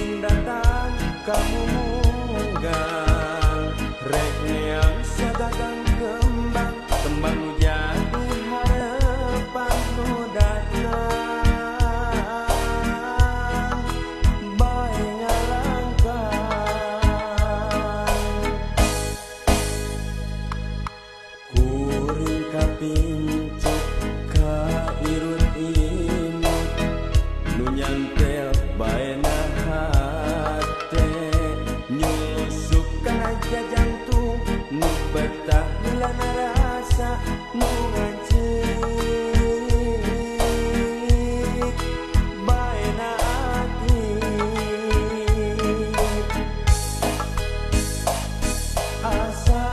Kuring datang kamu munggang rek neang sadagang kembang kembang nu jadi harapan nu datang bae ngalangkang. Kuring kapincuk ka irut imut nu nyantel bae na hate nyusup kana jantung nu betah heulana rasa nu ngancik bae na ati. Asa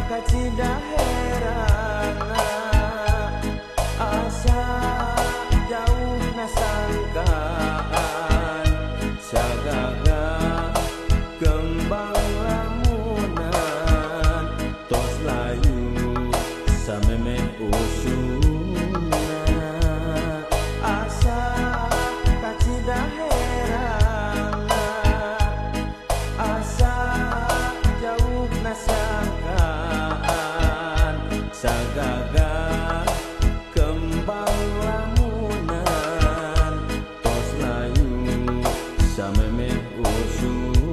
kacida herana asa jauh na sangkaan sagaga kembang lamunan tos layu sameme usuna. Asa kacida herana asa jauh na sangkaan sagaga kembang lamunan tos layu sameme usuna.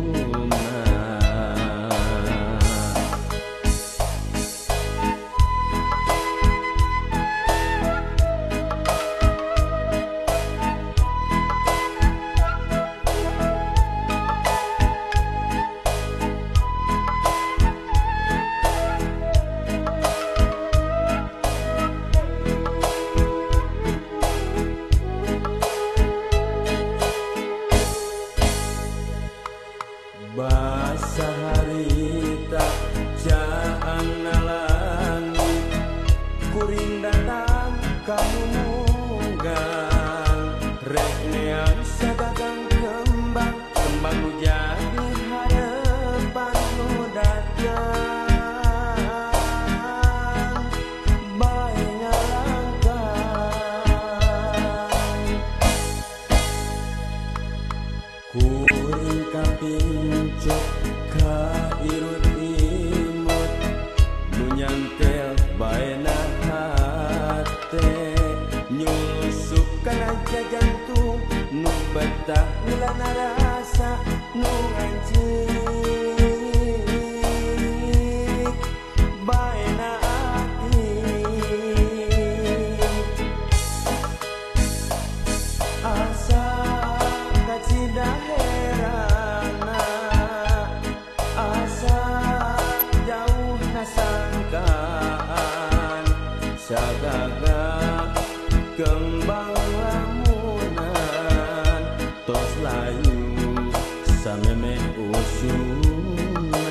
Basa harita caang na langit kuring datang kamu munggang rek neang sadagang kembang kembang nu jadi harapan nu datang bae ngalangkang. Kuring kapincuk ka irut imut nu nyantel bae na hate nyusup kana jantung nu betah heulana rasa nu ngancik bae na ati. Asa kacida herana asa jauh na sangkaan sagaga kembang lamunan tos layu sameme usuna.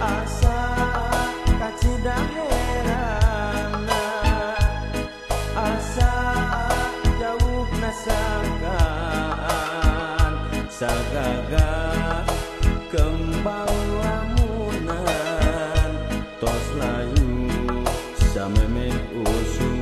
Asa kacida herana asa jauh na sangkaan sagaga kembang lamunan tos layu sameme usuna.